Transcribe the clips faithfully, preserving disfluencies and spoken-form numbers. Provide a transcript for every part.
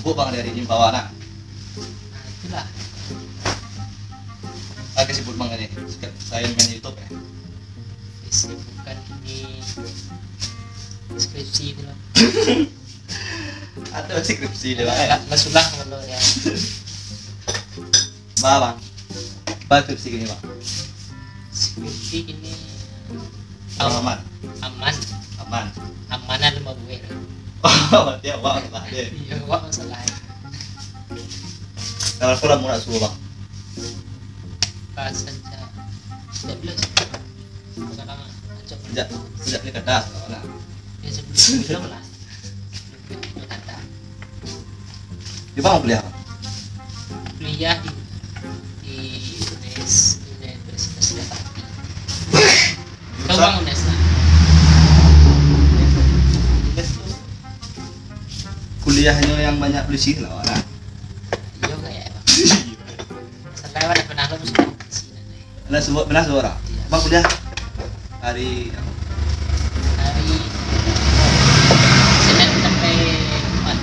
Sibuk Bang hari-hari ni bawa anak. Nah, itulah. Apa kesibukan Bang ini? Selain main YouTube ya? Kesibukan ini skripsi itu lah. Atau skripsi dia, Bang, ya? Lah, lah sudah kalau ya. Ba, Bang. Ba skripsi kini, Bang. Skripsi kini Bang aman? Aman. Aman. Aman lah, lima buah. Oh, berarti awak masalah dia. Iya, awak masalah. Kalau aku lah mau nak suruh, Bang. Pas saja. Tidak boleh. Sekarang acok. Sejak, sejak dia kata, kalau nak. Ya, sebelum, sebelum lah. Di mana kuliah, Bang? Kuliah di, di Unes-, Universitas Jakarta. Jurusan? Tahu, Bang, Unes, nah? Kuliahnyo yang banyak puisi lah, Bang, nah. Iyo, kayak, Bang. Sampai awak dah pernah lo musim kompetisi, nah. Pernah suruh, pernah suruh orang? Iya. Bang kuliah hari apa? Hari Senin sampai Jumat.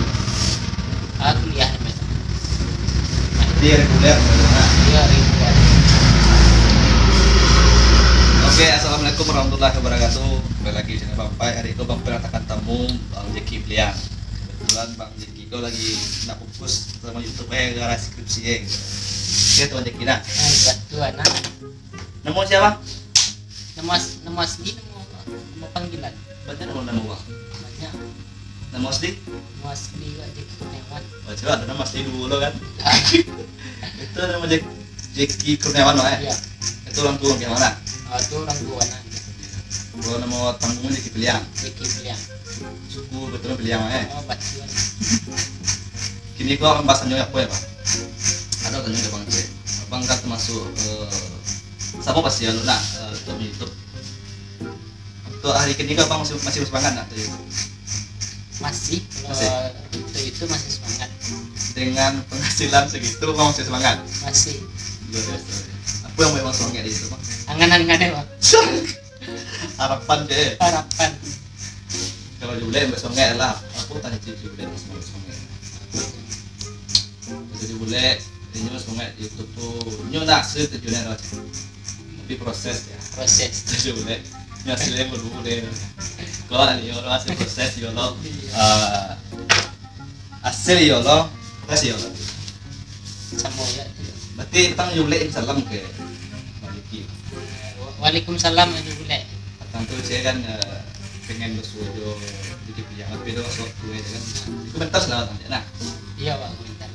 Ah, kuliah sampai Senin. Jadi reguler, nah. Iya, reguler. Oke, assalamualaikum warahmatullahi wabarakatuh. Kembali lagi di channel Bang Pai. Hari ini Bang Pai datangkan tamu Bang Jeki Piliang. Kebetulan Bang Jeki ko lagi nak fokus sama YouTube, eh, gara skripsi, eh, gitu. Oke, Tuan Jeki, nah. Ah, iya, Tuan, nah. Namo sia? Namo as-, namo asli, namo, namo panggilan. Banyak namo, namo, Bang? Banyak. Namo asli? Namo asli Wak Jeki Kurniawan. Oh, coba ada namo asli dulu kan? Itu namo Jek-, Jeki Kurniawan, Bang, eh? Iya. Itu orang tua Bang Kurniawan, ah? Ah, itu orang tua, nah. Kalau namo panggung Jeki Piliang? Jeki Piliang. Suku keturunan Piliang, eh? Oh, Batuan. Kini ko bahasanyo apo ya, Bang? Ada tanyo ka Bang Jeki. Abang kan termasuk, eh, siapa pasti anu nak, eh, untuk YouTube. Untuk hari kini ko Bang masih, masih semangat nak untuk YouTube? Masih. Masih? Kalau untuk YouTube masih semangat. Dengan penghasilan segitu, Bang masih semangat? Masih. Luar biasa. Apa yang buat Bang semangat di YouTube, Bang? Angan-angan, Bang. Harapan je. Harapan. Kalau di bulek, Bang, semangat lah. Aku tanya cik di bulek, semangat, semangat. Jadi bulek, inyo semangat di YouTube tu. Inyo nak hasil tujuannya adalah tapi proses ya. Proses. Tujuan bulek. Inyo hasilnya dulu deh. Kalau ada inyo hasil proses, ya Allah. Iya. Ah, hasil, ya Allah. Proses, ya Allah. Samo ya. Berarti petang inyo bulek salam ke Maliki. Waalaikumsalam, Haji Bulek. Patang tu saya kan, eh, pengen basuo jo Jeki Piliang, tapi ado waktu aja kan. Komentar salah, nah. Iya, Pak, komentar.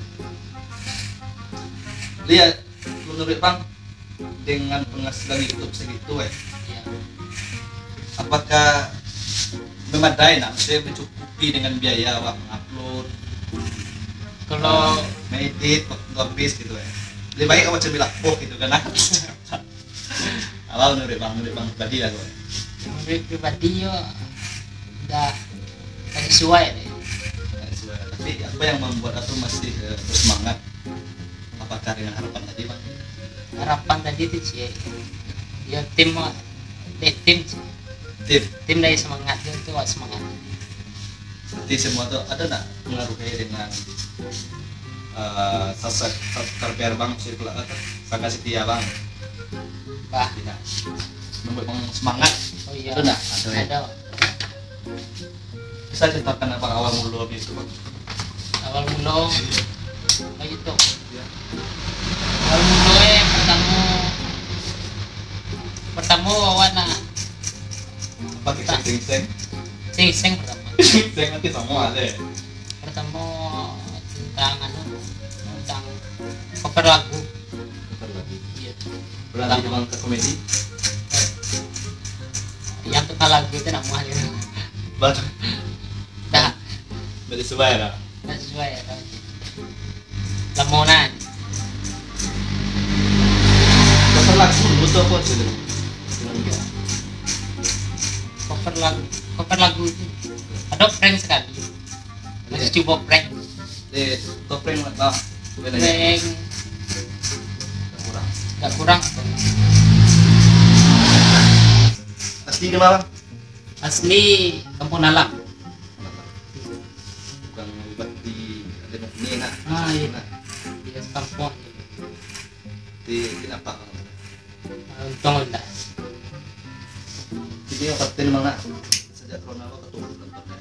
Lihat, menurut Bang, dengan penghasilan YouTube segitu, eh, iya, apakah memadai, nak, maksudnya mencukupi dengan biaya awak mengupload, kalau eh, mengedit, waktu habis gitu, eh? Lebih baik awak cari lapoh gitu kan, nah. Apa menurut Bang? Menurut Bang pribadi lah, Bang. Menurut pribadi yo, dah tak sesuai deh. Tak sesuai. Tapi apa yang membuat aku masih, eh, bersemangat? Apakah dengan harapan tadi, Bang? Harapan tadi tu, Cik. Ya, tim, Mak. Dek tim, Cik. Tim? Tim dari semangat tu, tu awak semangat. Berarti semua tu ada nak pengaruhnya dengan, eh, subscriber Bang, circle, apa, sangga setia Bang? Bah. Iya. Membuat Bang semangat. Oh, iya. Ada ndak? Ada, ya? Ada. Bisa ceritakan apa awal mula di YouTube, Bang? Awal mula, iya, apa YouTube? Iya. Awal mula, eh, pertama, pertama awak nak apa, iseng-iseng? Iseng-iseng pertama. Iseng nanti sama aja. Pertama tentang, anu, tentang cover lagu. Cover lagu. Iya. Berarti cuma ke komedi? Yang tukang lagu itu nak muah dia. Baru. Dah. Berarti sesuai lah. Dah sesuai ya, dah. Lamonan. Cover lagu dulu tu apa tu? Cover lagu, cover lagu itu. Ada prank sekali. Masih cuba prank. Eh, kau prank lah, Bang. Prank. Kurang. Gak kurang. Asli di mana? Asli Kampung Dalam. Bukan berarti ada Ni nak. Ah, iya. Nak. Iya, sekampung. Di, di nampak. Ah, untung lah. Jadi, yang kapten, Bang, nak. Sajak corona, Bang, keturun nonton, ya.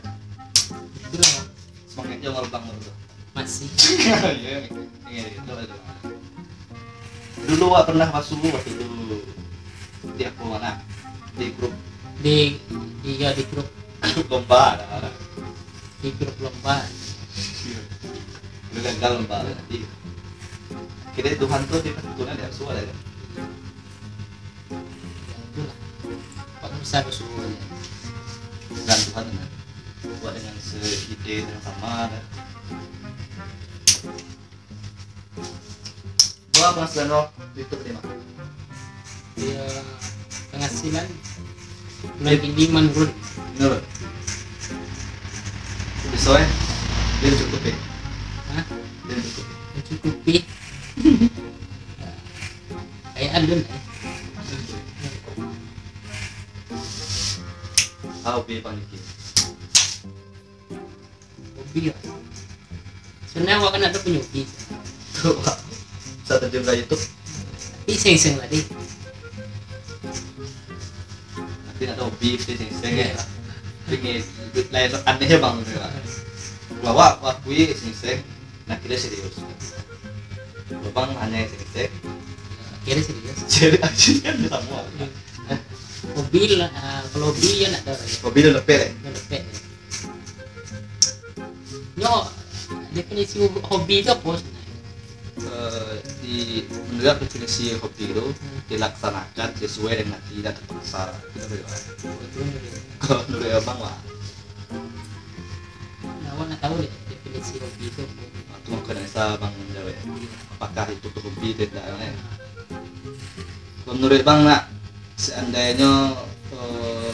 Itulah, Bang. Semangat je, Bang, Bang, tu. Masih. Iya, iya, iya, iya. Dulu awak pernah masuk waktu itu di aku mana? Di grup. Di, iya, di grup. Grup lomba, ada, ada. Di grup lomba. Iya. Lu gagal lomba, nanti. Kira Tuhan tu di perketurunan dia suka ada. Ya, itulah. Pak bisa bersuruh ya. Dan Tuhan, kan? Buat dengan seide yang sama, kan? Berapa penghasilan lo YouTube ni, Mak? Ya, penghasilan bulan ini menurun. Menurun. Bisa, eh? Dia cukup, eh? Hah? Dia cukup. Mencukupi. Kayak alun, eh. Tahu, Pi, Bang Niki. Hobi, Pak. Sebenarnya awak kan ada punya hobi. Tu, Pak. Bisa terjun ke YouTube. Tapi iseng-iseng lah, deh. Tapi nak ada hobi, mesti iseng-iseng, ya. Iya. Tapi ni, lain aneh, Bang, tu, Pak. Kalau awak, awak akui iseng-iseng, nak kira serius. Kalau Bang hanya iseng-iseng. Kira serius. Serius, kan sama. Hobi lah, ah, kalau hobi ya nak tahu. Hobi tu lepek, eh? Lepek. Nyo, definisi hobi tu apa sebenarnya? Eh, di, menurut definisi hobi tu, hmm, dilaksanakan sesuai dengan tidak terpaksa. Itu menurut saya. Betul, betul. Kalau menurut abang, wah. Nah, awak nak tahu deh definisi hobi tu apa? Itu mungkin bisa abang menjawab. Apakah itu tu hobi atau tidak, kan? Kalau menurut abang, nak, seandainya, eh,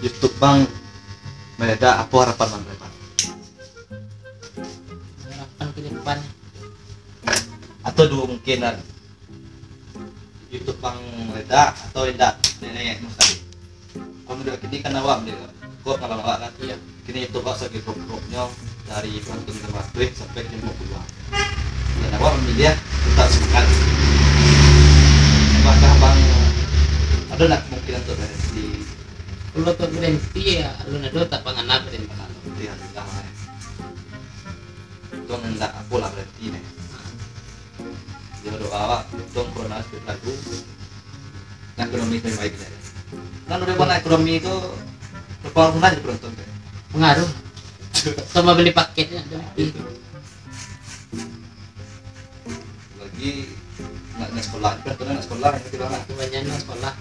YouTube bang meledak, apa harapan bang ke depan? Harapan ke depan. Atau dua kemungkinan, YouTube bang meledak atau indak naik-naik sama sekali. Kalau menurut kini kan awam dia, kok ngalam awak kan? Iya. Kini YouTube awak sagi drop-dropnyo dari penonton lima ratus sampai ke lima puluh. Dan awak memilih tetap semangat. Apakah bang ada nak kemungkinan untuk berhenti? Kalau untuk berhenti ya, alun ado tak pangana berhenti. Iya, sudah lah. Untung indak apolah berhenti nih. Yo doa awak, untung corona sakit lagu. Nah, ekonomi semakin baik sajo. Kan udah pernah ekonomi itu berpengaruh lah di penonton tu. Pengaruh. Sama beli paketnya ada. Nah, itu. Lagi nak, nak sekolah, kan pernah nak sekolah, yang kecil anak. Banyak nak sekolah.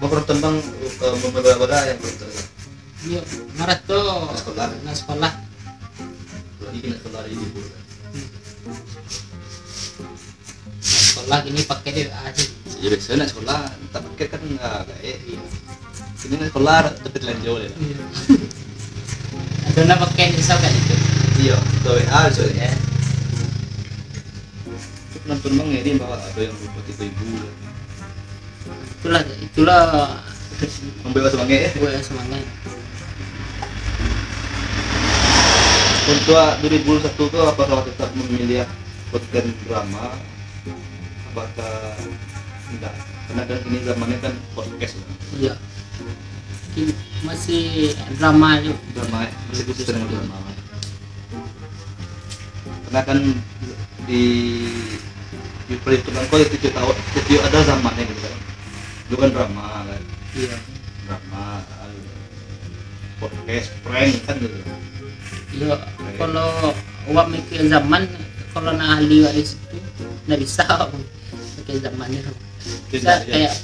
Mau penonton bang, eh, mau berapa yang penonton? Iya, marato. Nak sekolah. Nak sekolah. Lagi kena sekolah di libur. Hmm. Sekolah kini pakai dia aja. Ya biasa nak sekolah, tak pakai kan enggak baik. Iya. Kini nak sekolah tapi telanjur ya. Iya. Ada nak pakai misal kan itu. Iya, ke W A soalnya. Ya. Penonton bang ngeri bawa ada yang lupa tiga ribu. Itulah, itulah. Membuat semangat ya. Buat semangat. Untuk dua ribu satu tu apakah tetap memilih konten drama? Apakah tidak? Karena kan kini zamannya kan podcast. Iya. Kini masih drama tu. Drama, ya. Masih khusus dengan drama. Karena kan di, di per-YouTube-an ko ya tiap tahun, tiap ada zamannya gitu kan. Dulu kan drama kan. Iya. Drama, podcast, prank kan gitu. Iya, kalau awak mikir zaman, kalau nak ahli awak di situ, ndak bisa mikir zaman tu. Bisa kayak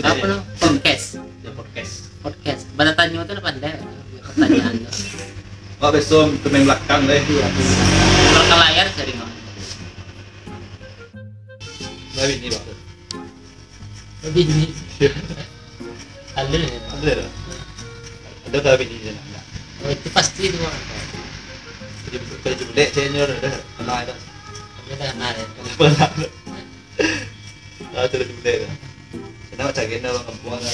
apa no? Podcast. Ya, podcast. Podcast. Batatanyo tu lah pandai pertanyaan tu. Wak besom tu main belakang deh. Iya. Belakang layar sering. Nah, ini, Bang. Bini. Ada ya? Ada dah. Ada tak bini dia nak? Oh, itu pasti tu, Bang. Jadi, kalau jebulek, saya nyuruh dah. Pernah ada. Ada dah, nah, ya. Pernah ada. Ah, tu dah jebulek dah. Saya nak cari dah orang kampung dah.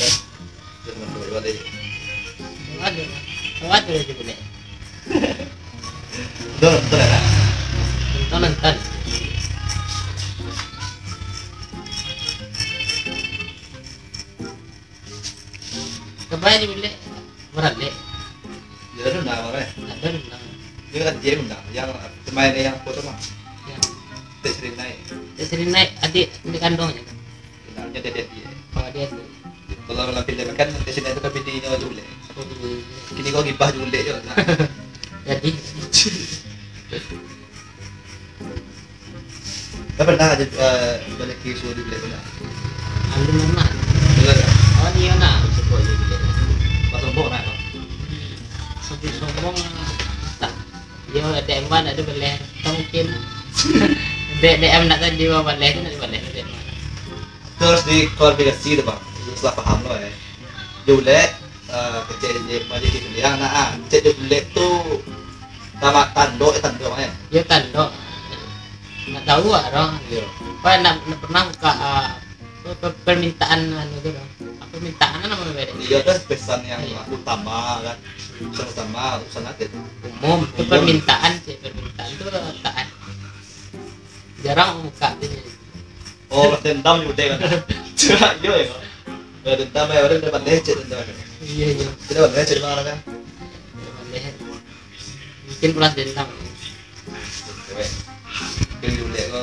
Dia nak balik-balik. Ada, Bang. Ada dah jebulek. Nonton, nonton, ya? Nonton, nonton. Coba aja boleh. Beralek. Ya, ada undang, Bang, eh? Ada undang. Dia kan dia undang. Yang pemain yang foto mah. Ya. Tek Sering Naik. Tek Sering Naik, adik, adik kandungnya. Kenalnya dia, dia, dia. Oh, dia tu. Kalau dalam filem kan, Tek Sering Naik tu kan bininya Julek. Oh, iya. Kini kau gibah Julek je, nah. Jadi. Dah pernah aja, eh, balik ke suruh Julek pernah? Alun pernah. Pernah tak? Oh, dia nak. Sebut aja Julek. Pas sombong nak, Bang? Sebut sombong, tak. Yo, D M nak ada boleh. Atau mungkin D-, D M nak tadi, boleh tu, nak boleh, D M. Terus diklarifikasi tu, Bang. Salah paham lo, eh. Julek, eh, kecek je, mari kita bilang, nah, ah, cek Julek tu sama tandok, eh, tandok, eh. Ya, tandok. Nak tahu lah, orang. Iya. Apa, nak, nak pernah buka, ah, per-, per-, permintaan anu tu, orang. Apa, permintaan nama beda? Iya, ada pesan yang Iya. utama, kan. Pesan utama, urusan apa itu? Umum. Itu Umum. Permintaan sih, permintaan tu tak. Jarang buka tu. Oh, dendam juga kan. Cuma, iya, ya. Ya, dendam, ya, orang dah pandai cek dendam. Iya, iya. Kita pandai cek mana, kan? Pandai. Mungkin balas dendam. Cewek. Mungkin Julek ko,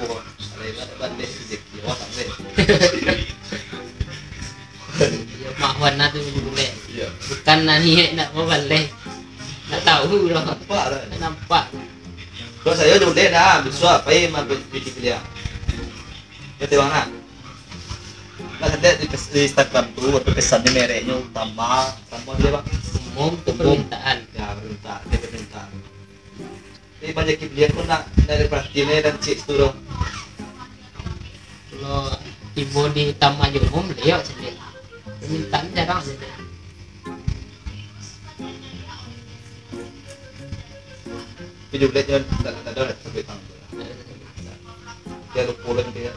oh, ada yang ada pandai rezeki. Wah, tak boleh. Iya, Mak Wana tu Julek. Iya. Bukan nak niat nak babaleh. Nak tahu dah. Nampak dah. Nak nampak. Kalau saya Julek dah, besok apa yang mau pergi kuliah? Ya, terang nak. Nak lihat di, pes-, di Instagram tu, ada pesan ni mereknya utama, sama dia, Bang. Umum tu Umum. Permintaan. Ya, permintaan, dia permintaan. Tapi banyak belian pun nak, nak ada perhatian dan cek tu doh. Kalau tibo di taman je umum, liok sendiri. Permintaan jarang sendiri. Tapi Julek je tak, tak ada lah sampai tang tu lah. Dia lupa lah dia.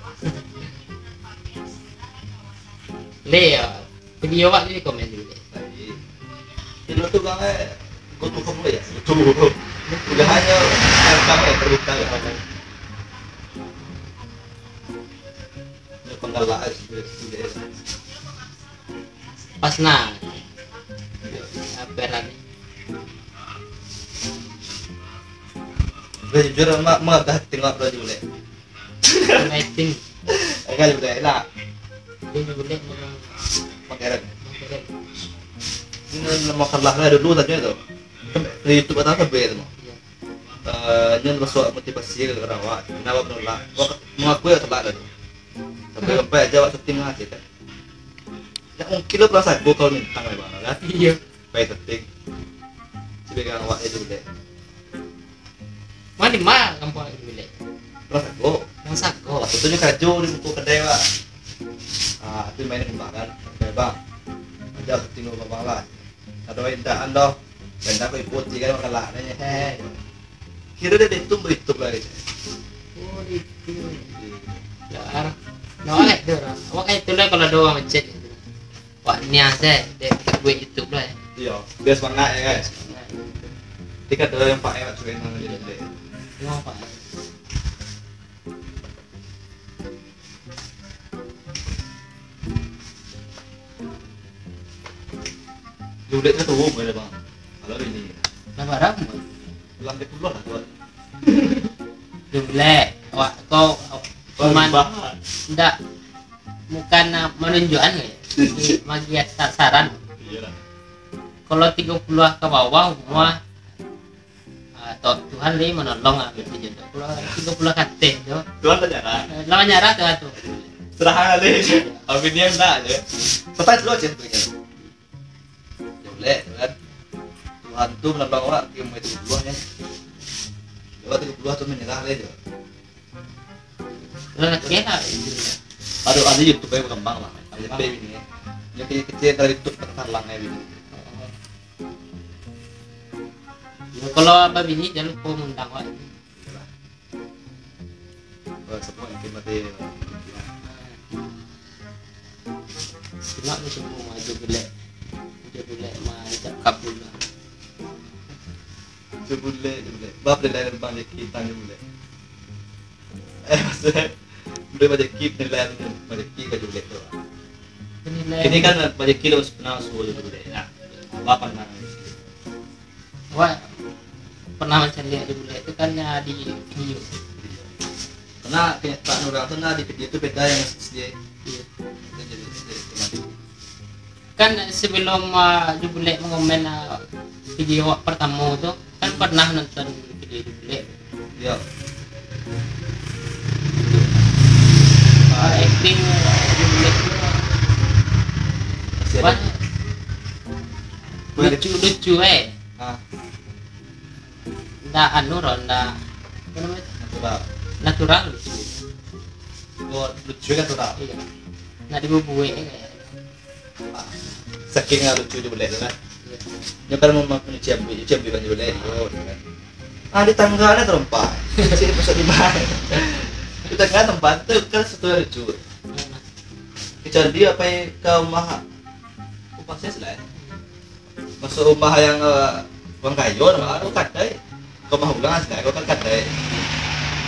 Liok. Video awak tu di komen dulu deh. Tapi, dulu tu bang, eh, go to home ya. Go to home. Udah hanya rekam, eh, terbuka ya. Ini penggalaan sudah, sudah. Pas nah. Apa lah ni? Udah jujur, mak, mak dah tengok dulu deh. Lighting. Agak juga elak. Dia juga boleh memang Pakai rem. Pakai rem. Ini nama kalah lah dulu tadi tu. Kan di YouTube ada sampai tu. Iya. Eh, ini masuk motivasi ke awak. Kenapa menolak? Awak mengakui awak telat lah tu. Sampai sampai aja awak syuting lah, cik, kan. Tak mungkin lo perasaan gua kalau mintang lah, bang, kan? Iya. Pai seting. Sibegang awak itu dek. Mah di ma kampuang itu bilek? Pulang Sago. Pulang Sago. Waktu tu nyo karajo di muko kadai, Pak. Ah, tu main rumah kan. Kadai, Bang. Aja tinggal Bang lah. Ado indahan doh. Benda ko ikuti kan, makalak nyo. Hehe. Kiro dia itu berituk lah. Oh, itu. Ya, ar-, no, eh, dia orang. Awak kan itu lah kalau ada orang macet. Wak niang se, dek buek YouTube lah, eh. Iyo, biar semangat ya, guys. Semangat. Tapi kan ada yang pakai wak cuek nang dia dek. Iyo, Pak. Julek tu turun boleh, Bang. Kalau ini. Dah barang, Bang? Pulang ke pulau lah, tuan. Julek, awak kau, Bang, cuman bah. Ndak. Bukan, ah, manunjuakan, eh. Di, magi sa-, saran. Iyalah. Kalau tigo puluah ka bawah umua, ah, to-, Tuhan lai manolong, ah, gitu je. Kalau tigo puluah ka ateh tu. Tuhan tak nyarah. Eh, lawan nyarah Tuhan tu. Serah lai. Amin ya, nak je. Petai dulu je tu. Julek, kan. Tuhan tu manolong awak, tigo puluah, kan. Awak tigo puluah tu manyarah lai je. Lah, latihan lah. Aduh, ada YouTube yang berkembang lah. Ada P ini. Yang kecil-kecil dari YouTube tertalang ya, ini. Ya, kalau abah bini, jangan lupa mengundang awak. Oh, semua yang kena dia. Cuma ni semua maju belek. Maju belek, maju kabul lah. Jebulek, jebulek. Bab nilai Bang Jeki tang jebulek. Eh, maksudnya, udah Bang Jeki nilai Bang Jeki ka jebulek tu. Penilaian. Ini kan Bang Jeki lo pernah suruh jebulek. Nah, apa pernah? Wah, pernah macam lihat jebulek tu kan ya di video. Karena kenyataan orang tu nah di video tu beda yang asli. Iya. Itu jadi, jadi teman. Kan sebelum uh, jebulek mengomen uh, video awak pertama tu, kan pernah nonton video jebulek. Ya. Uh, acting uh, jebulek tu masih ada. Lucu-lucu eh. Ah. Ndak anu doh, ndak apa namanya? Natural. Natural lucu. Oh, lucu kan natural. Iya. Ndak dibubuek kayak. Ah, saking lucu jebulek tu kan. Iya. Nyo kan mau mau nyuci ambi, nyuci ambi kan jebulek. Oh, kan. Ah, di tangga ada terompa. Cik masuk di mana? Di tangga tempat tu kan satu lucu. Kecuali apa yang kau mah upah saya selain. Masuk rumah yang uh, orang kayo nama tu kadai. Kau mah ulang asli kau kan kadai.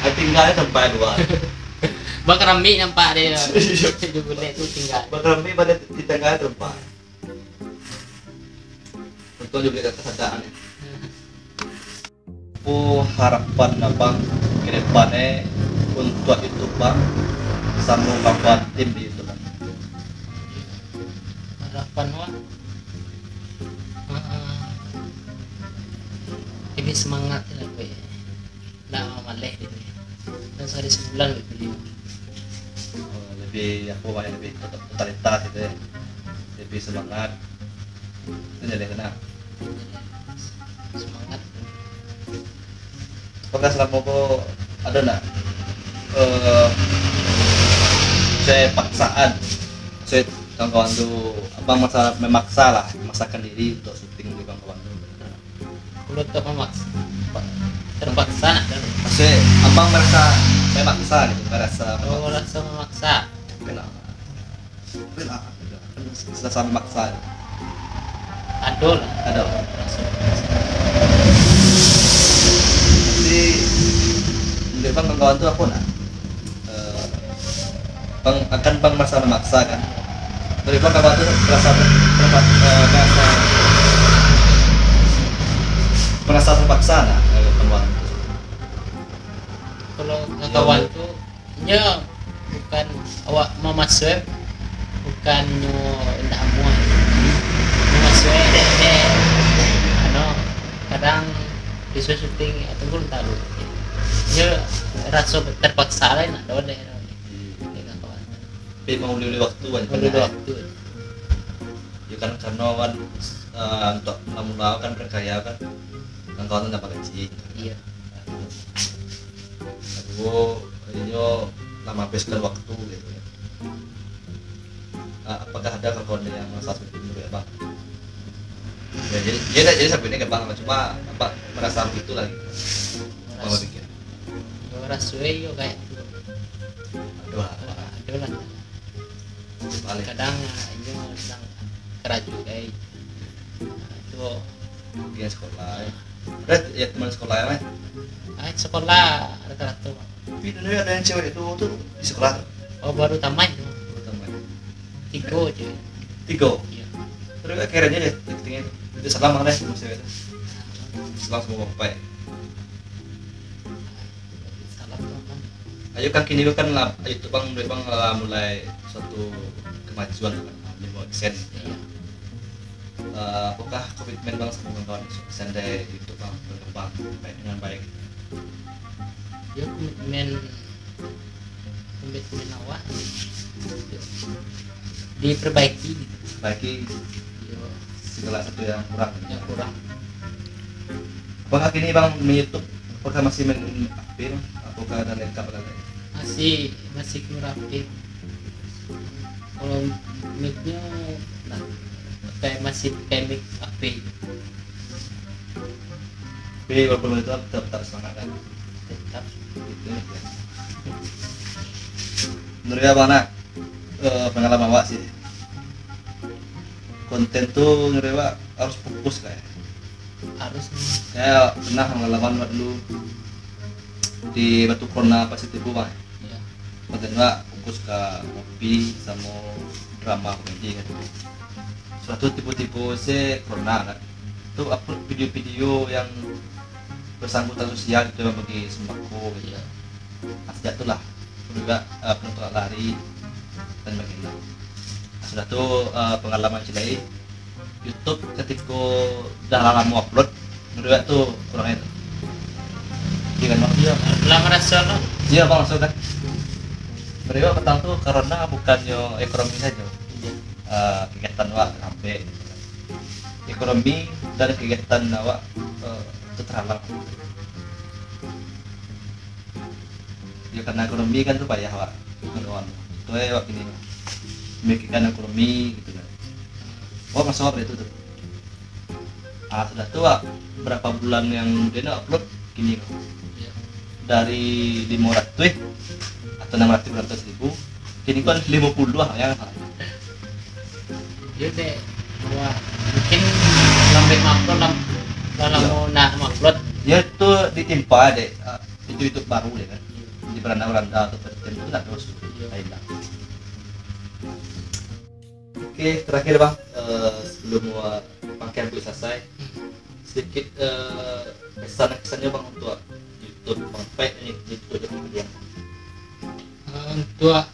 Ai tinggal sampai dua. Bang Rami nampak dia. Dia boleh tu tinggal. Bang Rami pada di tengah tempat. Untung dia boleh kata sadar ni. Apo harapan abang ke depan eh untuak YouTube bang samo lawan tim di YouTube bang? Harapan wak uh, lebih semangat lah gue. Nak maleh gitu ya. Dan sehari sebulan gitu ya. Oh, lebih aku banyak lebih totalitas gitu ya. Lebih semangat. Itu jadi kena. Semangat. Apakah selama ko ada nak eh saya paksaan saya kawan-kawan tu abang masa memaksa lah memaksakan diri untuk syuting di kawan-kawan tu. Kalau tak memaksa, terpaksa nak kan? Maksudnya abang merasa memaksa gitu, merasa Oh, merasa memaksa. Kenapa? Kenapa? Sudah sampai maksa. Ada lah. Ada. Jadi, menurut bang kawan-kawan tu apa nak? Eh, bang akan bang merasa memaksa kan? Menurut bang kawan tu merasa merasa eh, merasa merasa terpaksa nak eh, kawan? Kalau kawan tu Nyo bukan awak mamasuak, bukan nyo indak amuah. Mamasuak dek, dek ano kadang disuruh syuting atau pun tahu. Nyo raso terpaksa lah nak doh dek. Dek kawan. Tapi mau uliuli waktu kan. Uliuli waktu. Ya kan karena kan uh, untuk mula-mula kan berkaya kan. Kan kawan tu dapat gaji. Iya. Aduh, inyo lah menghabiskan waktu gitu ya. Nah, apakah ada kawan yang merasa seperti itu ya bang? Ya, jadi, jadi, jadi sampai ini ke bang, cuma abang merasa begitu lah gitu. Bang berpikir. Yo raso yo kayak itu. Aduh, apa? Aduh lah. Balik. Kadang ah, inyo bilang karajo kayak itu. Nah, itu dia sekolah. Ya. Ada ya teman sekolah ya, Mas? Ah, sekolah rata-rata. Tapi dulu ada yang cewek itu tuh di sekolah tuh. Oh, baru tamat. Baru tamat. Tiga aja. Tiga. Iya. Terus akhirnya dia ketingin itu salam mana sih maksudnya itu? Salam sama bapak. Salam sama. Ayo kan kini kan lah, ayo tuh bang, bang lah mulai suatu kemajuan kan, lima persen. Iya. Uh, apakah komitmen bang sama kawan-kawan sandai untuk bang berkembang baik dengan baik? Ya komitmen komitmen awak diperbaiki gitu. Perbaiki ya. Segala satu yang kurang. Yang kurang. Apakah kini bang menyutup? Apakah masih main H P bang? Apakah ada lengkap lagi? Masih masih kurang H P. Kalau mic-nya nah, pakai masih pakai mic H P. Tapi walaupun itu tetap, tetap semangat kan? Tetap. Gitu ya. Menurut abang nak eh, pengalaman awak sih konten tu menurut awak harus fokus kayak Harus. Saya pernah pengalaman, Wak, dulu di Batu Corona Pasir Tibu, Bang. Ya. Konten, Wak, fokus ka kopi samo drama komedi kan. Suatu tipu-tipu se corona kan. Tu upload video-video yang bersangkutan sosial gitu, bagi sembako gitu. Ya. Nah, sejak tu lah, aku juga uh, penonton lari dan bagian. Nah, sudah tu uh, pengalaman cilai YouTube ketika dah lama upload, menurut tu kurang itu. Iya kan, Bang? Iya, lah merasa no. Iya, Bang, maksud kan. Menurut petang tu karena bukannya ekonomi saja. Iya. Uh, kegiatan awak sampai ekonomi dan kegiatan awak uh, itu terhalang. Ya, karena ekonomi kan tu payah, Wak. Kawan. Itu ya, Wak, gini, Wak. Memikirkan ekonomi gitu kan. Wak, masuk apa itu tuh? Ah, sudah tu, Wak, berapa bulan yang dia nak upload gini, Wak. Iya. Dari lima ratus atau enam ratus berapa ribu, kini kan lima puluh lah yang salah. Jadi teh, wah, mungkin lambat mangupload, lam, dah lama nak mangupload. Ya, itu ditimpa dek uh, itu itu baru deh kan. Di Belanda-Belanda atau Persian itu nak terus lain lah. Oke, terakhir, Bang, eh, sebelum uh, pakaian pun selesai, sedikit eh, pesan-pesannya, Bang, untuk YouTube, Bang Pai, ini YouTube yang kemudian. Eh, untuk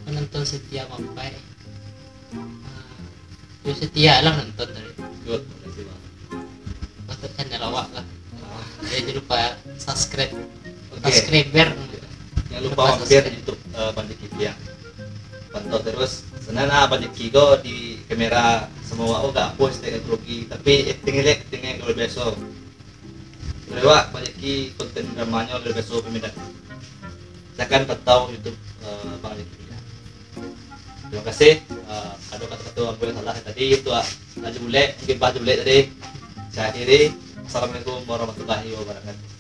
penonton setia Bang Pai, eh, yo setia lah nonton tadi. Good, makasih, Bang. Untuk channel awak lah. Ya, jangan lupa subscribe. Oke. Subscriber. Jangan lupa mampir di YouTube uh, Bang Jeki ya. Pantau terus. Senang lah Bang Jeki ko di kamera semua awak gak apa setiap grogi, tapi acting elek, acting yang luar biasa. Lewat Bang Jeki konten dramanya luar biasa peminat. Silakan pantau YouTube uh, Bang Jeki ya. Terima kasih. Uh, ada kata-kata ambo yang salah tadi itu uh, Haji Bulek, mungkin Bah Haji Bulek tadi. Saya akhiri. Assalamualaikum warahmatullahi wabarakatuh.